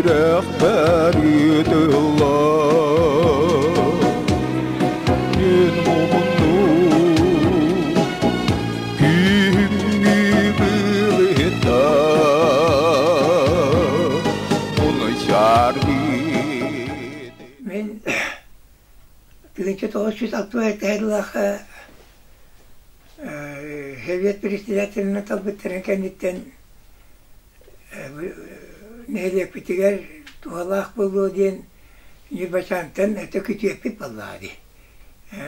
Сүрэхпэр ыытыллар Мин мумуннум Күһүҥҥү былыта Мин 1967 сыллаахха Совет председателинэн талбыттарын кэнниттэн нэһилиэкпитигэр туһалаах буолуо диэн Ньурбачаантан өтө күтүөппүт буоллаҕа дии.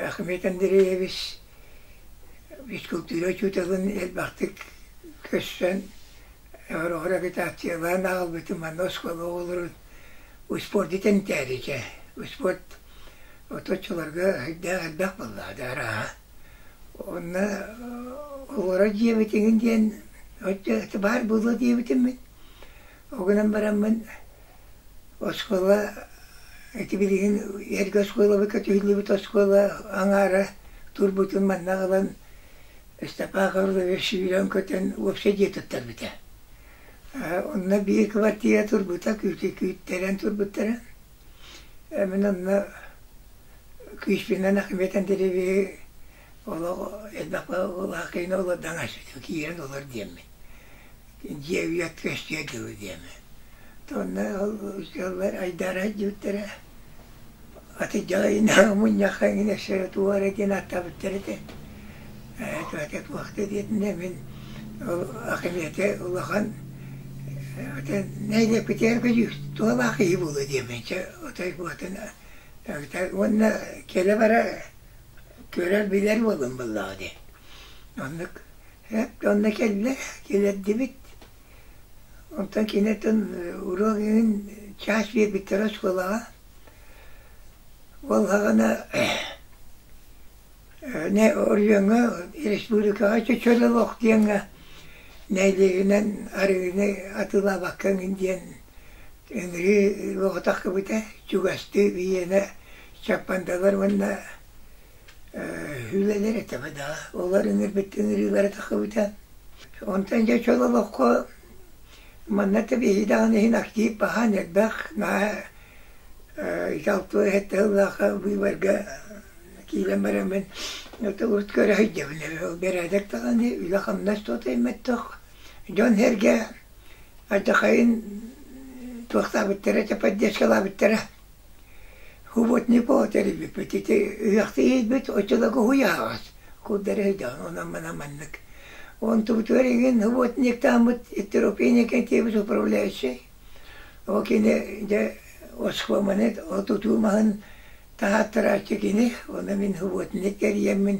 Ахмед Андреевич физкультура учууталын элбэхтик көрсөн, ороҕор агитациялаан аҕалбытым манна оскуола оҕолорун успуорду тэнитээричэ. Успуорт оточчуларга сүрдээх элбэх буоллаҕа да арааһа. Онно олорор дьиэбитигин диэн оччо баар буолуо диэбитим мин. Ол гынан бараммын оскуола ити билигин эргэ оскуолабыкка түһүллүбүт оскуола аҥаара турбутун манна аҕалан Степан Карлович сүүрэн-көтөн уопсай дьиэ туттарбыта. Онно биир квартира турбута, күүттэрэн турбуттара. Мин онно күүспүнэн Ахмед Андреевиһы олох элбэх улахан олордон киирэн олор диэммин. Дьиэ үйэт көстүө дылы диэммин. Онно ол ыаллар айдаара сылдьыбыттара. Атырдьах ыйынааҕы мунньахха эҥин өссө туох эрэ диэн ааттаабыттар этэ. Ээ туох да диэтинэ мин ол Ахметы улахан нэһилиэкпитигэр көдьүүс туһалаах киһи буолуо диэммин чэ отой буотун уонна кэлэ-бара көрөр-билэр буоллум буоллаҕа дии. Оннук онно кэллэ, кэлэрдибит. Онтон киниттэн уруок иһин чаас биэрбиттэрэ оскуолаҕа. Ол саҕана оройуоҥҥа, республикаҕа чөл олох диэҥҥэ нэһилиэгинэн арыгыны атыылаабакка эҥин диэн ыҥырыы буолбатаххыбыта. Чугастыы биһиэнэ Чаппандалар уонна үлэлэр этэ да олор ыҥырбыт ыҥырыылара тахсыбыта. Онтон дьэ чөл олоххо манна да биһиги даҕаны иһин актив баһаан элбэх наһаа италтуо иһэттэ сыллаахха быыбарга киирэн бараммын урут көрө сылдьабын ол бэрээдэк даҕаны үлэ-хамнас туотайматтах дьон-сэргэ алдьархайын туохтаабыттара поддержкалаабыттара Субботниково тэрийбиппит ити ыһыахтыы иһийбит оччолорго уһуйааҕас курдары сылдьаҕын онон манан маннык онтубутугар игин субботниктааммыт Тропин Иннокентьевич управляющай ол кини дьэ оскуоманы тутуу маһын таһааттарааччы кини онно мин субботник тэрийэммин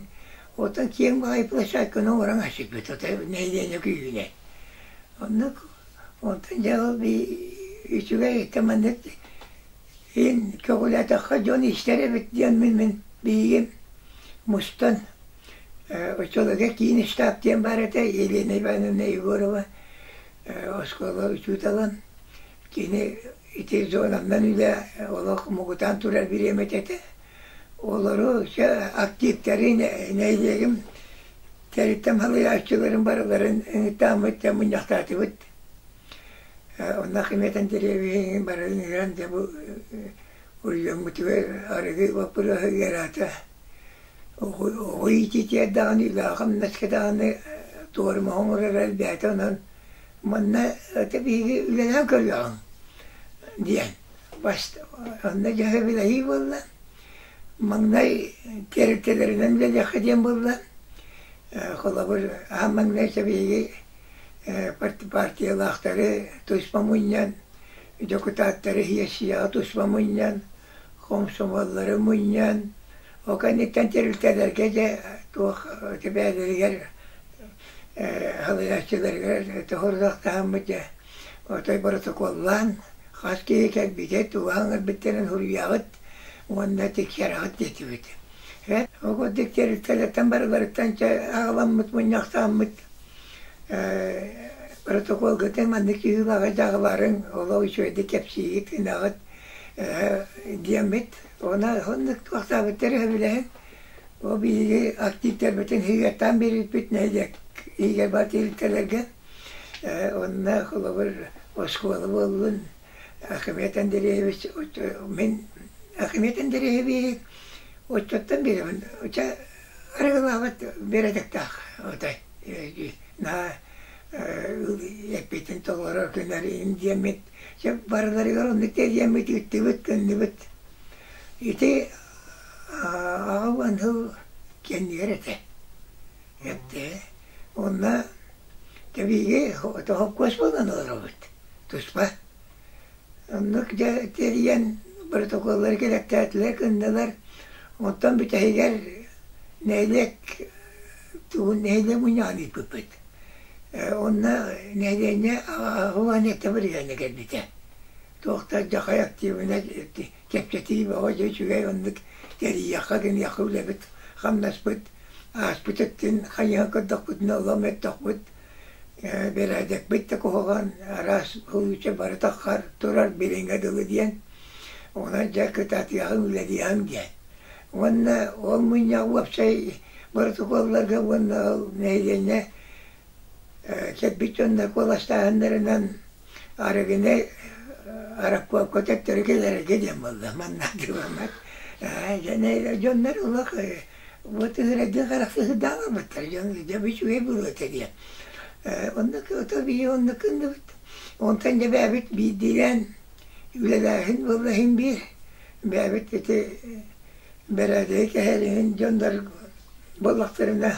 оттон киэҥ баҕайы площадканы оҥорон аһсыппыт нэһилиэнньэ күүһүнэн оннук онтон дьэ ол үчүгэй этэ маннык Иин көҕүлээтэххэ дьон истэр эбит диэн мин биһиги мустан оччолорго киин штаб диэн баар этэ Елена Ивановна Егорова оскуола учуутала кини ити зонаннан үлэ олох муҥутаан турар бириэмэтэ этэ. Олору активтары нэһилиэгим тэрилтэм салайааччыларын барыларын ыҥыртааммыт мунньахтаатыбыт. Онно Ахмед Андреевиһы барытын ыҥыран дьэ бу уруйуоммутугар арыгы боппуруоһа ыараата. Оҕо иитиитигэр даҕаны, үлэҕэ-хамнаска даҕаны туорумаһы оҥорор элбээтэ, онон манна это биһиги үлэлээн көрүөҕүҥ диэн. Онно дьэ сөбүлэһии буолла. Маҥнай тэрилтэлэринэн үлэлиэххэ диэн буолла. Холобур, аан маҥнай биһиги партиялаахтары туспа мунньан, дьокутааттары сиэссийэҕэ туспа мунньан, хомсомуоллары мунньан, ол кэнниттэн тэрилтэлэргэ дьэ туох бэйэлэригэр салайааччыларыгар тоһоруохтаһаммыт дьэ отой боротокуоллаан хас киһи кэлбитэ, тугу аҥарбыттарын суруйаҕыт уонна тиксэрэҕит диэтибит. Ол курдук тэрилтэлэртэн барыларыттан аҕаламмыт, мунньахтааммыт Протоколгытын маннык киһилээҕи дьаҕыларыҥ, олох үчүгэйдик кэпсиигит, гынаҕыт диэммит. Уонна оннук туохтаабыттар сөбүлэһэн, ол биһиги активтарбытын сыыйаттаан биэрбиппит нэһилиэк иһигэр баар тэрилтэлэргэ. Онно холобур оскуола буоллун, Ахмед Андреевич мин Ахмед Андреевич оччоттон билэбин чэ арыгылаабат бэрэдэктээх отой наһаа эппитин толорор гынар диэммит чэ барыларыгар оннук диэммит ыыттыбыт гынныбыт ити аҕа сыл кэннигэр этэ эттэ онно тэбииги холкуос буолан олоробут туспа Оннук дьэ тэрийэн боротокуоллары кэлэктээтилэр гыннылар. Онтон бүтэһигэр нэһилиэк тугун нэһилиэк мунньаҕын ыыппыппыт. Онно нэһилиэнньэ аҕа этэ бырыһыана кэлбитэ. Туох да дьахай активнай чэпчэтии бөҕө дьэ үчүгэй оннук тэрийиэххэ гыныахха үлэбит хамнаспыт ааспыт өттүн хайыһан көрдөхпүтүнэ олом өттөхпүт Бэрээдэкпит да куһаҕан, араас ылыыча бары таххар турар билиҥҥэ дылы диэн, онон дьэ кытаатыаҕыҥ, үлэлиэҕиҥ диэн. Уонна ол мунньах уопсай боротокуолларга уонна ол нэһилиэнньэ кэлбит дьоннор куоластааһыннарынан арыгыны араккуопка төттөрү кэлэргэ диэн буолла. Манна атыыламмат. Дьоннор олох Вот ыһырайдыы харахсыһырдаан барбыттар дьон дьэ үчүгэй буолуо диэн. Оннук ото биһи оннук гынныбыт. Онтон дьэ бэйэбит биирдиилээн үлэлээһин буолла иһин биир. Бэйэбит ити бэрээдэги кэһэриһин дьоннор буоллахтарына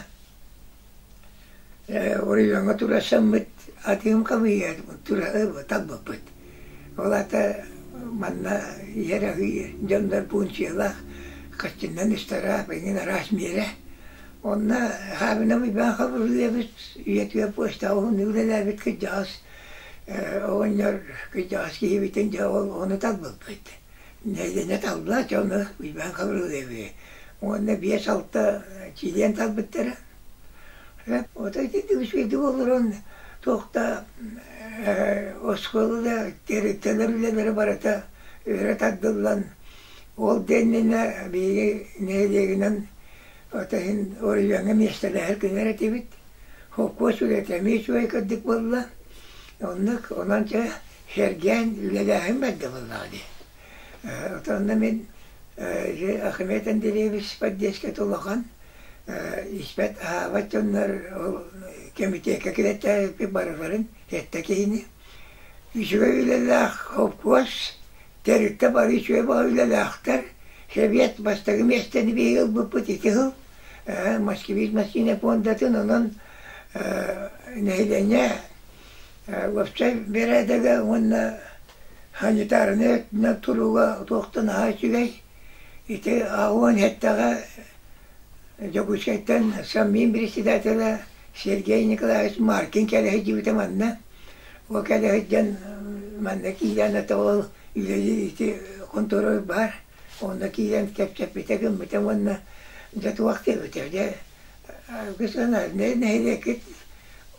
оройуоҥҥа турасаммыт атыым хамыйа тура талбыппыт. Ол аата манна иһэр аһыы дьоннор пуунсуйалаах хаччыннан ыстараап эҥин араас миэрэ. Онно Хаабына Уйбаан Хабырылыабыс үйэтигэр почтаҕа уһуннук үлэлээбит кырдьаҕас оҕонньор кырдьаҕас киһибитин дьэ ол ону талбыппыт. Нэһилиэнньэ талла дьону Уйбаан Хабырылыабы. Уонна биэс-алта чилиэн талбыттара. Ото итинник үчүгэйдик олорон туох да оскуола да тэрилтэлэр үлэлэрэ барыта өрө тардыллан ол да иннинэ биһиги нэһилиэгинэн ото иһин оройуоҥҥа миэстэлэһэр гынар этибит. Холкуос үлэтэ эмиэ үчүгэй кырдьык буолла. Оннук онон чэ сэргээн үлэлээһин барда буоллаҕа дии. Отонно мин Ахмед Андреевич поддержката улахан испэт аһаабат дьоннор ол кэмитиэккэ килэттээбиппит барыларын сэттэ киһини. Үчүгэй үлэлээх холкуос тэрилтэ бары үчүгэй баҕа үлэлээхтэр. Сэбиэт бастакы миэстэни биһиги ылбыппыт ити сыл Москвич массыына пуондатын онон нэһилиэнньэ уопсай бэрээдэгэ уонна санитарнай өттүнэн туруга туохтан наһаа үчүгэй. Ити 87-ҕэ Дьокуускайтан Совмин председателэ Сергей Николаевич Маркин кэлэ сылдьыбыта манна. Ол кэлэ сылдьан манна киирэн это ол үлэлиир ити хонтуора баар. Онно киирэн кэпсэппитэ гыммыта уонна дьэ туох диэбитэ дьэ нэһилиэккит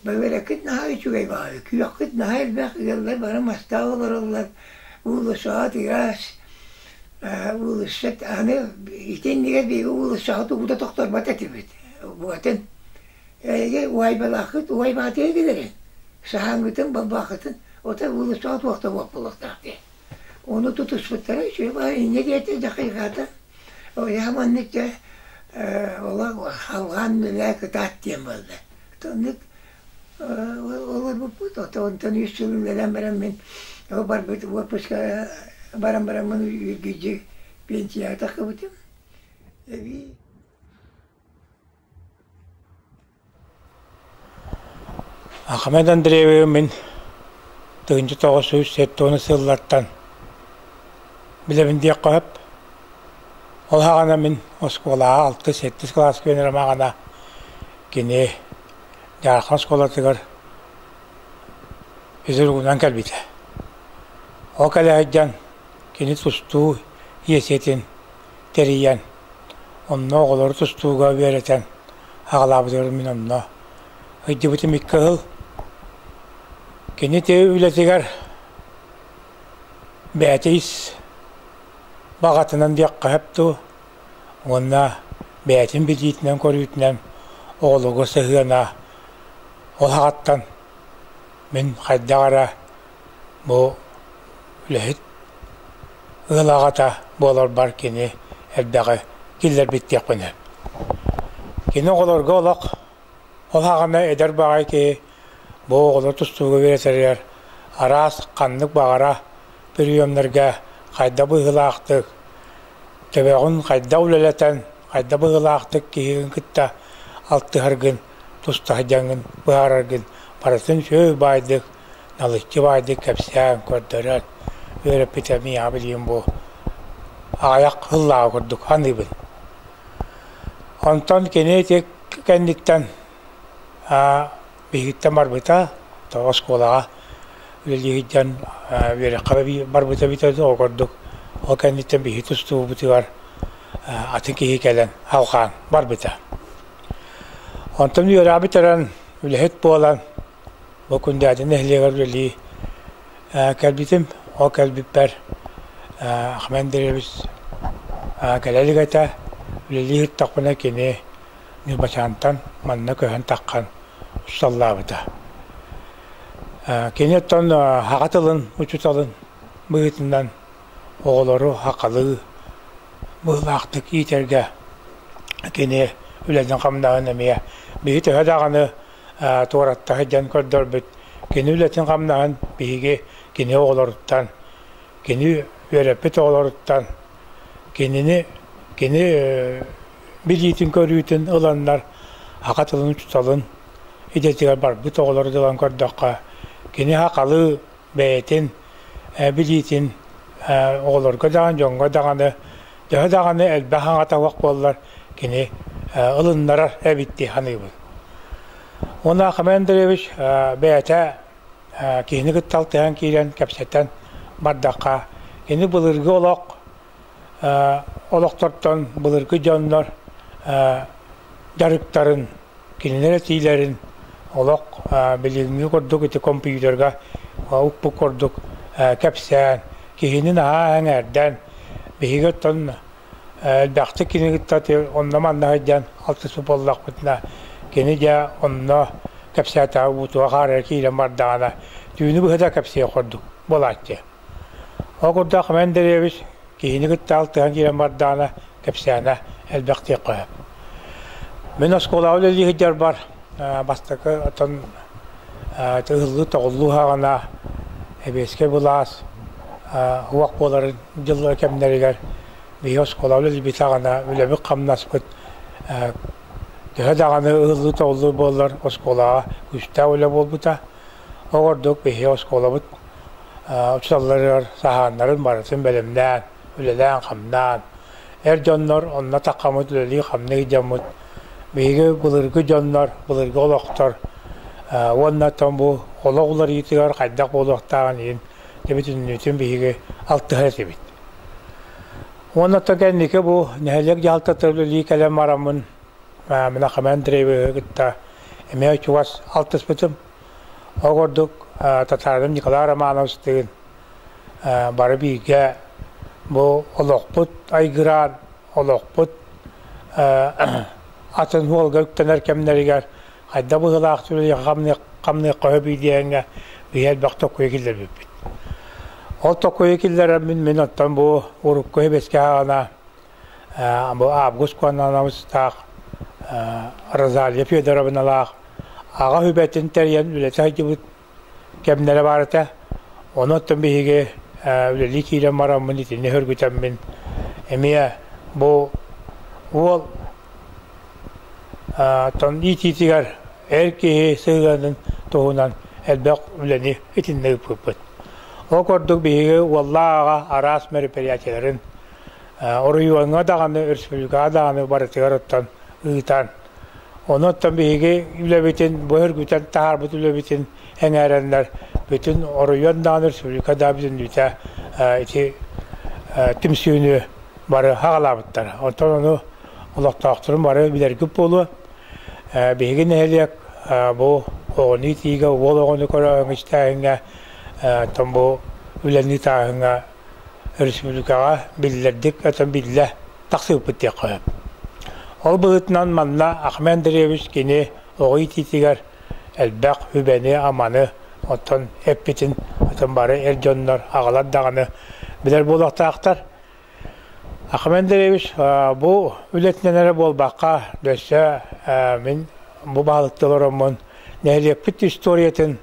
бөһүөлэккит наһаа үчүгэй баҕайы күөххүт наһаа элбэх ыаллар бары мастаах олороллор уулуссаҕа ыраас уулусса аны ити иннигэр биһиги уулуссаҕа тугу да тохторбот этибит буотун эһиги уһайбалааххыт уһайбаатыга кэлэрин саһааҥҥытын балбааххытын ото уулуссаҕа туох да буолуохтаах буолуохтаах Ону тутуспуттара үчүгэй баҕайы инньэ диэтэ дьахайҕаата. Ойаа маннык дьэ олох халҕан үлээ кытаат диэн буолла. Оннук олорбуппут. Онтон үс сыл үлэлээн баран мин барбыт уоппуска баран бараммын үргүдьү пенсияҕа тахсыбытым. Эбии Ахмед Андреевы мин 1970 сыллартан билэбин диэххэ сөп. Ол саҕана мин оскуолаҕа алтыс-сэттис кылааска үөрэнэрим аҕана кини Дьаархан оскуолатыгар физругунан кэлбитэ. Ол кэлэ сылдьан кини тустуу иэсиэтин тэрийэн, онно оҕолору тустууга үөрэтэн аҕалаабытыгар мин онно ыйдыбытым икки сыл. Кини ити үлэтигэр бэйэтэ ис баҕатынан диэххэ сөп дуу уонна бэйэтин билиитинэн-көрүүтүнэн оҕолорго сыһыана ол аҕаттан мин хайдах эрэ бу үлэһит ыал аҕата буоларбар кини элбэҕи киллэрбит диэхпин сөп. Кини оҕолорго олох ол аҕана эдэр баҕайы киһи бу оҕолор тустууга үөрэтэригэр араас ханнык баҕара приемнарга хайдах быһыылаахтык төбөҕүн хайдах үлэлэтэн, хайдах быһыылаахтык киһигин кытта алтыһаргын, туста сылдьаҥҥын быһаараргын барытын үчүгэй баайдык, налыччы баайдык кэпсээн, көрдөрөн үөрэппитэ миэхэ билигин бу аҕыйах сыллааҕы курдук саныыбын. Онтон кини ити кэнниттэн биһигиттэн барбыта, тоҕо оскуолаҕа үлэлии сылдьан үөрэххэ барбыта эбитэ дуу, ол курдук ол кэнниттэн биһиги тустуубутугар атын киһи кэлэн алҕаан барбыта. Онтон үөрэҕи бүтэрэн үлэһит буолан бу Күндээдэ нэһилиэгэр үлэлии кэлбитим. Ол кэлбиппэр Ахмед Андреевич кэлэ илик этэ. Үлэлии сыттахпына кини Ньурбачаантан манна көһөн таххан усталлаабыта. Кини оттон саха тылын учууталын быһыытынан оҕолору сахалыы быһыылаахтык иитэргэ кини үлэтин-хамнаһын эмиэ биһи төһө даҕаны туоратта сылдьан көрдөрбүт кини үлэтин-хамнаһын биһиги кини оҕолоруттан кини үөрэппит оҕолоруттан кинини кини билиитин-көрүүтүн ыланнар саха тылын учууталын идэтигэр барбыт оҕолору ылан көрдөххө, кини сахалыы бэйэтин билиитин оҕолорго даҕаны, дьоҥҥо даҕаны төһө даҕаны элбэх аҥата суох буоллар, кини ылыннарар эбит дии саныыбын. Уонна Ахмед Андреевич бэйэтэ киһини кытта алтыһан киирэн кэпсэтэн бардахха, кини былыргы олох олохтортон былыргы дьоннор дьарыктарын, кинилэр этиилэрин олох билиҥҥи курдук ити компьютерга укпут курдук кэпсээн, киһини наһаа эҥээрдээн, биһиги оттон элбэхтик кини кытта онно-манна сылдьан алтыспыт буоллахпытына, кини дьэ онно кэпсээтэҕэ уутуга хаарыйа киирэн бардаҕына, түүнү быһа да кэпсиэх курдук буолааччы. Ол курдук Ахмед Андреевич киһини кытта алтыһан киирэн бардаҕына кэпсээнэ элбэх диэххэ сөп. Мин оскуолаҕа үлэлии сылдьарбар бастакы оттон ыһыллыы-тоҕуллуу саҕана сэбиэскэй былаас уох буоларын дьыллар кэмнэригэр биһиги оскуолаҕа үлэлиирбит саҕана үлэбит-хамнаспыт төһө даҕаны ыһыллыы-тоҕуллуу буоллар оскуолаҕа күүстээх үлэ буолбута. Ол курдук биһиги оскуолабыт учууталларыгар саһааннарын барытын бэлэмнээн, үлэлээн-хамнаан, эр дьоннор онно таххаммыт үлэлии-хамныы дьоммут, биһиги былыргы дьоннор, былыргы олохтор уонна оттон бу олох уларыйыытыгар хайдах буолуохтааҕын иһин бүтүннүүтүн биһиги алтыһар этибит. Уонна оттон кэнники бу нэһилиэк дьаһалтата үлэлии кэлэн бараммын мин Ахмед Андреевиһы кытта эмиэ чугас алтыспытым. Ол курдук татаарым Николай Романовичтыын бары бииргэ бу олохпут айгыраан, олохпут атын суолга үктэнэр кэмнэригэр хайдах быһыылаах хамныахха сөбүй диэҥҥэ биһи элбэх токуйу киллэрбиппит. Ол токуйу киллэрэммин мин оттон бу урукку сэбиэскэй саҕана бу Август Куонановичтаах Розалия Федоровналаах аҕа сүбэтин тэрийэн үлэтэ сылдьыбыт кэмнэрэ баар этэ. Ону оттон биһиги үлэлии киирэн бараммын итини сөргүтэммин эмиэ бу уол оттон иитиитигэр эр киһи сыһыанын туһунан элбэх үлэни итиннэ ыыппыппыт. Ол курдук биһиги уоллаах аҕа араас мероприятиеларын оройуоҥҥа даҕаны, республикаҕа даҕаны барытыгар оттон ыытан, ону оттон биһиги үлэбитин, бу өргүтэн таһаарбыт үлэбитин эҥээрэннэр бүтүн оройуон даҕаны, республика да бүтүннүүтэ ити түмсүүнү бары хаҕалаабыттара. Оттон ону олохтоохторун бары билэргит буолуо. Биһиги нэһилиэк бу оҕону иитиигэ, уол оҕону көрөөһүҥҥэ, оттон бу үлэни тааһыҥҥа республикаҕа биллэрдик өтөн биллэ тахсыбыппыт диэххэ сөп. Ол быһыытынан манна Ахмед Андреевич кини оҕо иитиитигэр элбэх үбэни-аманы оттон эппитин Атын бары эр дьоннор, аҕалар даҕаны билэр буолуохтаахтар. Ахмед Андреевич бу үлэтинэн эрэ буолбакка, өссө мин бу баһылыкта олороммун нэһилиэкпит историятын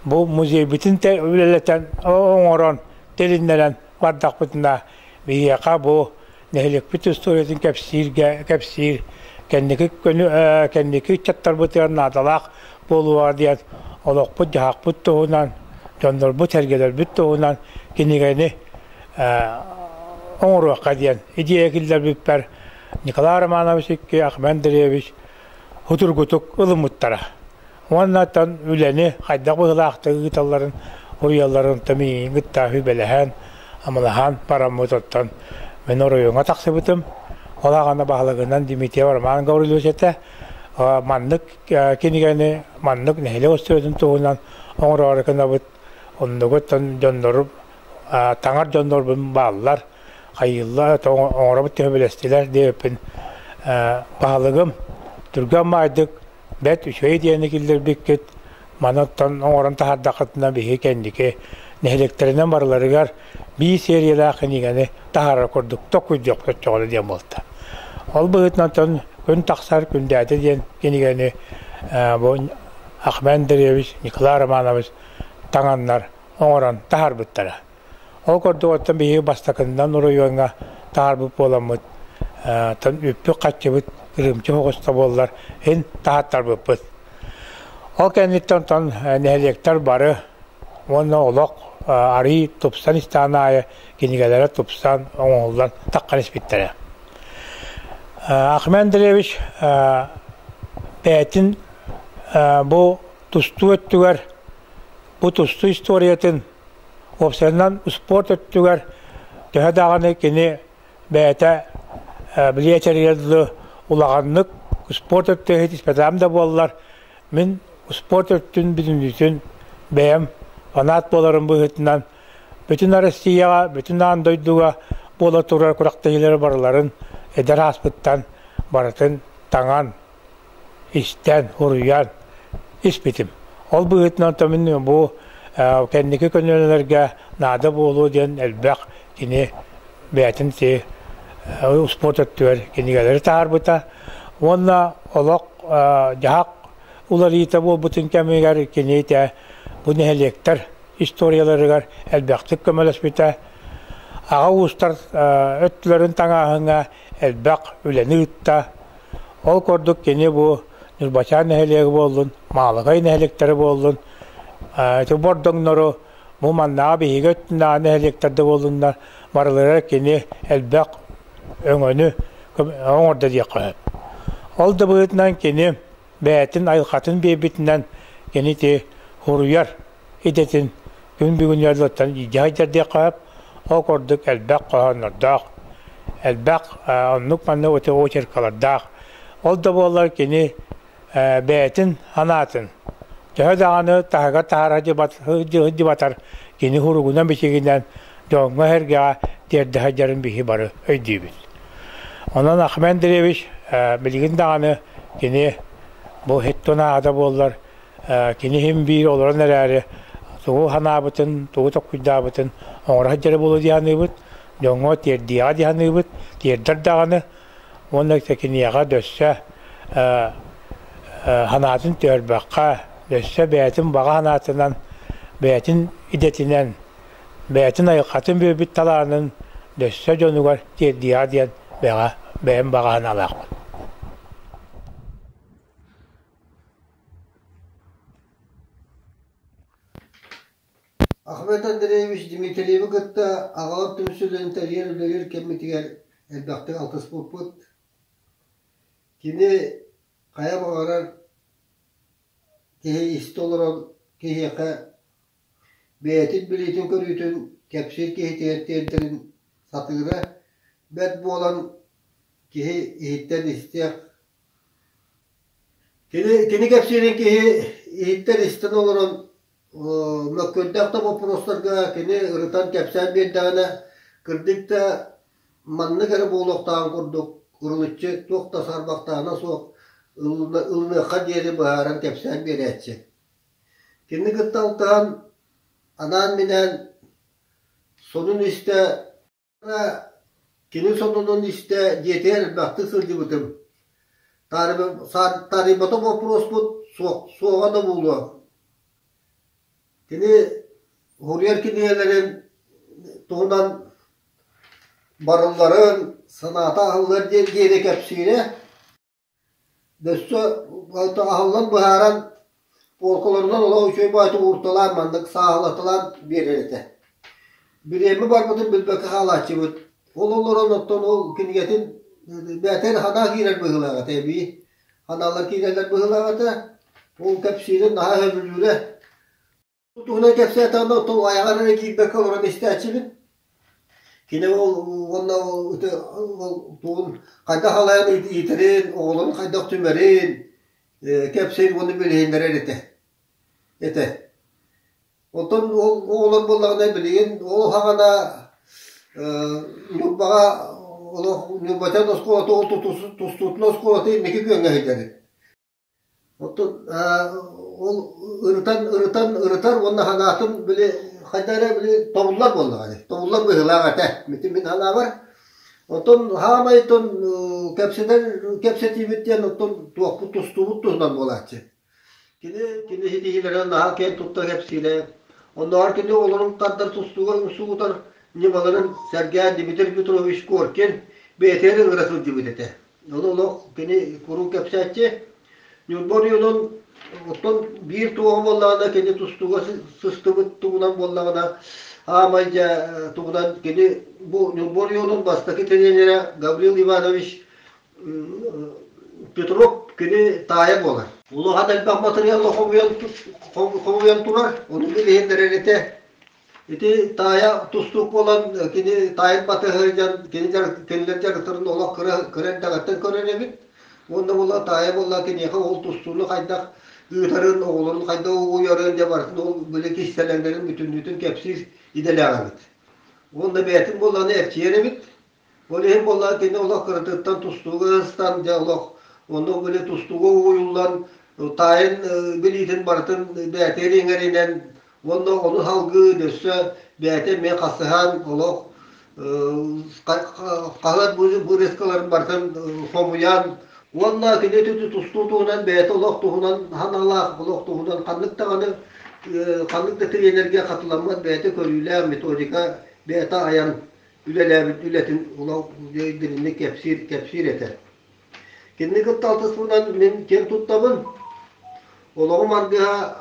бу музейбытын үлэлэтэн оҥорон тилиннэрэн бардахпытына биһиэхэ бу нэһилиэкпит историятын кэпсииргэ кэпсиир кэнники кэнники ыччаттарбытыгар наадалаах буолуоҕа диэн олохпут-дьаһахпыт туһунан, дьоннорбут-сэргэлэрбит туһунан кинигэни оҥоруохха диэн идея киллэрбиппэр Николай Романович икки Ахмед Андреевич судургутук ылыммыттара. Уонна оттон үлэни хайдах быһыылаахтык ыыталларын, уруйалларын миигин кытта сүбэлэһэн, амалаһан бараммыт оттон мин оройуоҥҥа тахсыбытым. Ол аҕана баһылыгынан Дмитриев Роман Гаврильевич этэ. Маннык кинигэни маннык нэһилиэк устуоруйатын туһунан оҥороору гынабыт. Оннугу оттон дьоннорум таҥар дьоннорбун бааллар, хайыыллар, оҥоробут төһө диэбиппин баһылыгым түргэн маайдык бэрт үчүгэй диэни киллэрбиккит, манаттан оҥорон таһаардаххытына биһиги кэнники нэһилиэктэринэн барыларыгар биир сериялаах кинигэни таһаарар курдук токуйдуохпут оччоҕуна диэн буолта. Ол быһыытынан күн тахсар күндээтэ диэн кинигэни бу Ахмед Андреевич, Николай Романович таҥаннар оҥорон таһаарбыттара. Ол курдук оттон биһиги бастакыннан оройуоҥҥа таһаарбыт буоламмыт, үппүт-харчыбыт ырыымчы оҕуста буоллар, ин таһааттарбыппыт. Ол кэнниттэн онтон нэһилиэктэр бары уонна олох арыый тупсан истэҕин аайы кинигэлэрэ тупсан, оҥоһуллан таххан испиттэрэ. Ахмед Андреевич бэйэтин бу тустуу өттүгэр бу тустуу историятын уопсайынан спорт өттүгэр төһө даҕаны кини бэйэтэ билиэтэригэр дылы улаханнык спорт өттүгэр испэтэҕим да буоллар, мин спорт өттүн бүтүннүүтүн бэйэм фанат буоларым быһыытынан бүтүн Россияҕа, бүтүн аан дойдуга буола турар күрэхтэһиилэри барыларын эдэр ааспыттан барытын таҥан, истэн, уруйан испитим. Ол быһыытынан мин бу кэнники көнүөлэргэ наада буолуо диэн элбэх кини бэйэтин ти успуорт өттүгэр кинигэлэри таһаарбыта уонна олох дьаһах уларыйыыта буолбутун кэмигэр кини итэ бу нэһилиэктэр историяларыгар элбэхтик көмөлөспүтэ. Аҕа уустар өттүлэрин таҥааһыҥҥа элбэх үлэни ыытта. Ол курдук кини бу Ньурбачаан нэһилиэгэ буоллун, Маалыкай нэһилиэктэрэ буоллун, ити бордоҥнору бу маннааҕы биһиги өттүнээҕи нэһилиэктэрдэ буоллуннар, барыларыгар кини элбэх өҥөнү оҥордо диэххэ сөп. Ол да быһыытынан кини бэйэтин айылҕатын биэрбитинэн кини ити суруйар идэтин күн бүгүн ыаллартан илдьэ сылдьар диэххэ сөп. Ол курдук элбэх хоһооннордоох, элбэх оннук маннык очеркалардаах. Ол да буоллар кини бэйэтин санаатын төһө даҕаны таһыгар таһаара сылдьыбатар кини суругунан-бичигинэн дьоҥҥо-сэргэҕэ тиэрдэ сылдьарын биһи бары өйдүүбүт. Онон Ахмед Андреевич билигин даҕаны кини бу хиттун аата буоллар кини иһин биир олорон эрээри тугу санаабытын, тугу толкуйдаабытын оҥоро сылдьара буолуо дии саныыбыт, дьоҥҥо тиэрдиэҕэ дии саныыбыт, тиэрдэр даҕаны уонна киниэхэ дөссө санаатын түһэрбэххэ, өссө бэйэтин баҕа санаатынан, бэйэтин идэтинэн, бэйэтин айылҕатын биэрбит талаанын өссө дьонугар тиэрдиэҕэ диэн бэҕэ бэйэм баҕа санаалаахпын. Ахмед Андреевич Дмитриевы кытта аҕалар түмсүүлэрин тэрийэр үлэлиир кэммитигэр элбэхтик алтыспыппыт. Кини хайа баҕарар киһи истэ олорон киһиэхэ бэйэтин билиитин-көрүүтүн кэпсиир киһитигэр тиэрдэрин сатыыра бэрт буолан киһи иһиттэн истиэх Кини, кини кэпсиирин киһи иһиттэн истэн олорон мөккүөрдээх да боппуруостарга кини ырытан кэпсээн биэрдэҕинэ, кырдьык да маннык эрэ буолуохтааҕын курдук ырылыччы туох да саарбахтааһына суох ылыныахха диэри быһааран кэпсээн биэрээччи. Кини кытта алтыһан. Анаан-минээн сонун истэ Кини сонунун истэ дьиэтигэр элбэхтик сылдьыбытым. Таарыйбатах боппуруоспут суоҕа да буолуо. Кини уһуруйар кинигэлэрин туһунан барылларын санаата аһыллар диэн диэри кэпсиирэ. Өссө аһыллан быһааран полкаларынан олох үчүгэй баҕайытык уурталаан маннык сааһылаталаан биэрэр этэ. Бириэмэ барбытын билбэккэ хаалааччыбыт. Ол олорон оттон ол кинигэтин бэйэтэ эрэ санаа киирэр быһыылаах этэ эбии. Ханаалар киирэллэр быһыылаах этэ. Ол кэпсиирин наһаа сөбүлүүрэ. Туһунан кэпсээтэҕинэ оттон айаҕар эрэ киирбэккэ олорон истээччибин. Кини ол уонна ол тугун хайдах алайан иитэрин, оҕолорун хайдах түмэрин кэпсиир уонна билиһиннэрэр этэ. Этэ. Оттон ол оҕолор буоллаҕына билигин ол саҕана Ньурбаҕа олох Ньурбачан оскуолата ол тустуутун оскуолата инники күөҥҥэ сылдьар эбит. Оттон ол ырытан ырытан ырытар уонна санаатын били хайда эрэ били тобуллар буоллаҕа дии. Тобуллар быһыылаах этэ. Мити мин санаабар. Оттон хаамай оттон кэпсэтэр кэпсэтиибит диэн оттон туохпут тустуубут туһунан буолааччы. Кини кини ситиһиилэрин наһаа киэн тутта кэпсиирэ. Оннооҕор кини олорун тардар тустууга умсугутар ньымаларын сэргээн Дмитрий Петрович Коркин бэйэтигэр ыҥыра сылдьыбыт этэ. Ону олох кини куруук кэпсээччи. Ньурба оройуонун оттон биир туоһу буоллаҕына кини тустууга сыстыбыт тугунан буоллаҕына аамай дьэ тугунан кини бу Ньурба оройуонун бастакы тренерэ Гаврил Иванович Петров кини таайа буолар. Улахан элбэх матырыйаалы хомуйан хомуйан турар, ону билиһиннэрэр этэ. Ити таайа тустуук буолан кини таайын батыһа дьон кини кинилэр дьарыктарын олох кыра кыра эрдэҕиттэн көрөр эбит. Уонна буолла таайа буолла киниэхэ ол тустууну хайдах ыытарын, оҕолорун хайдах угуйарын дьэ барытын ол били кистэлэҥнэрин бүтүннүүтүн кэпсиир идэлээх эбит. Уонна бэйэтин буоллаҕына эрчийэр эбит. Ол иһин буоллаҕа кини олох кыратыттан тустууга ыстан, дьэ олох онно били тустууга угуйуллан, таайын билиитин барытын бэйэтигэр иҥэринэн уонна ону салгыы өссө бэйэтэ эмиэ хасыһан олох хаһыат вырезкаларын барытын хомуйан уонна кини тустуу туһунан бэйэтэ олох туһунан санаалаах олох туһунан ханнык даҕаны ханнык да тренергэ хатыламмат бэйэтэ көрүүлээх методика бэйэтэ айан үлэлээбит үлэтин олох дириҥник кэпсиир кэпсиир этэ. Кинини кытта алтыспытынан мин киэн туттабын. Олоҕум аргыһа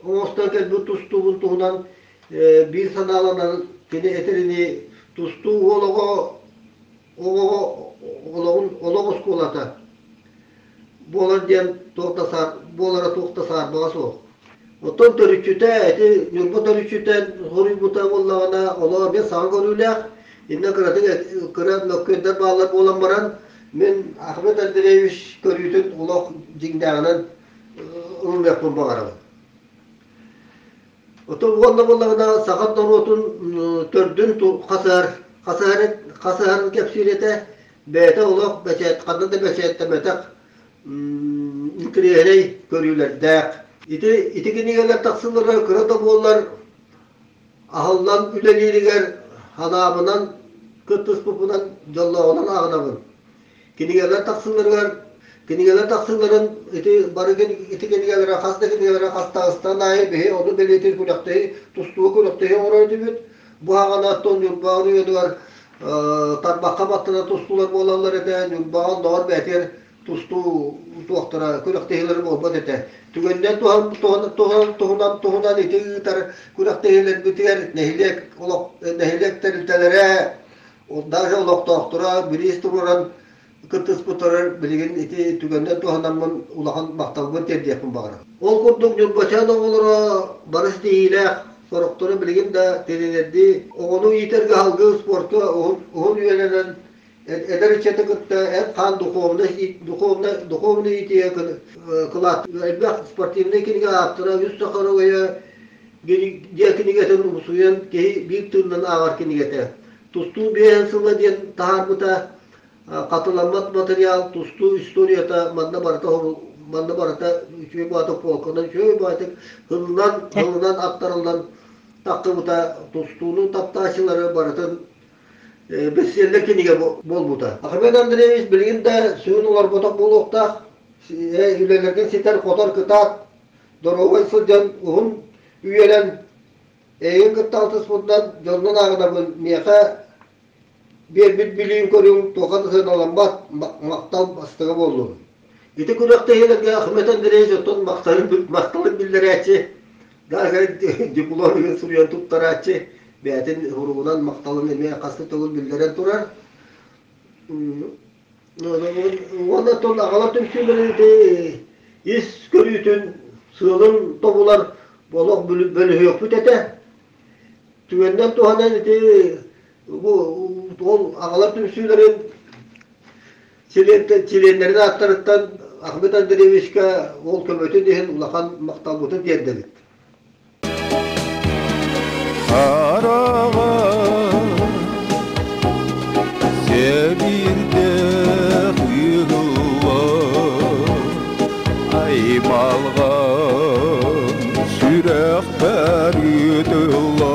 оҥостон кэлбит тустуубун туһунан биир санааланан кини этэринии тустуу уол оҕо оҕоҕо олоҕун олох оскуолата буолар диэн туох да саар буолара туох да саарбаҕа суох. Оттон төрүччүтэ ити Ньурба төрүччүтэ хоруйбута буоллаҕына олоҕо эмиэ саҥа көрүүлээх, иннэ кыратык кыра мөккүөрдэр бааллар буолан баран мин Ахмед Андреевич көрүүтүн олох дьиҥнээҕинэн ылыныахпын баҕарабын. Оттон уонна буоллаҕына саха норуотун төрдүн хасыһар хасыһарын кэпсиир этэ. Бэйэтэ олох бэчээт ханна да бэчээттэмэтэх интэриэһинэй көрүүлэрдээх. Ити ити кинигэлэр тахсыылара кыра да буоллар аһыллан үлэлииригэр санаабынан кыттыспыппынан дьоллооҕунан ааҕынабын. Кинигэлэр тахсыыларыгар кинигэлэр тахсыыларын ити бары ити кинигэлэрэ хас да кинигэлэрэ хас таҕыстан аайы биһи ону бэлиэтиир күрэхтэһии тустууга күрэхтэһии оҥорор этибит. Бу саҕана оттон Ньурба оройуонугар тарбахха баттана тустуулар буолаллар этэ. Ньурбаҕа оннооҕор бэйэтигэр тустуу туохтара күрэхтэһиилэрэ буолбат этэ. Түгэнинэн туһанан туһунан туһунан ити ыытар күрэхтэһиилэрбитигэр нэһилиэк олох нэһилиэк тэрилтэлэрэ даже олохтоохторо бириис туруоран кыттыспыттара билигин ити түгэнинэн туһанаммын улахан махталбын тиэрдиэхпин баҕарабын. Ол курдук Ньурбачаан оҕолоро бары ситиһиилээх, сорохторо билигин да тренердии оҕону иитэргэ салгыы спортка уһун, уһун үйэлэнэн эдэр ыччаты кытта эт-хаан духовнай, духовнай, духовнай иитиигэ кылаат элбэх спортивнай кинигэ ааптара үс саха оройо диэн кинигэтин умсуйан киһи биир тыынынан ааҕар кинигэтэ. Тустуу биэһин сыла диэн таһаарбыта хатыламмат материал тустуу историята манна барыта манна барыта үчүгэй баҕатык полканан үчүгэй баҕатык ылынан ылынан аттарыллан. тахсыбыта тустууну таптааччылары барытын бестселлер кинигэ буолбута. Ахмед Андреевич билигин да сүгүн олорботох буолуохтаах, үлэлэргин ситэр-хотор кытаат, доруобай сылдьан уһун үйэлэн эйигин кытта алтыспытынан дьоннун ааҕынабын миэхэ биэрбит билиим-көрүүм туохха да сыаналаммат махтал бастыҥа буоллун. Ити күрэхтэһиилэргэ Ахмед Андреевич оттон махталын, махталын биллэрээччи, даже диплом суруйан туттарааччы, бэйэтин суругунан махталын эмиэ хас да төгүл биллэрэн турар. Уонна оттон аҕалар түмсүүлэрин ити ис көрүүтүн, сыалын тобулар олох бөлүһүөхпүт этэ. Түгэнинэн туһанан ити бу ол аҕалар түмсүүлэрин чилиэннэрин ааттарыттан Ахмед Андреевичка ол көмөтүн иһин улахан махталбытын тиэрдэбит. Араҕа сэбирдэх ыһыллар аймалҕан сүрэхпэр ыытыллар.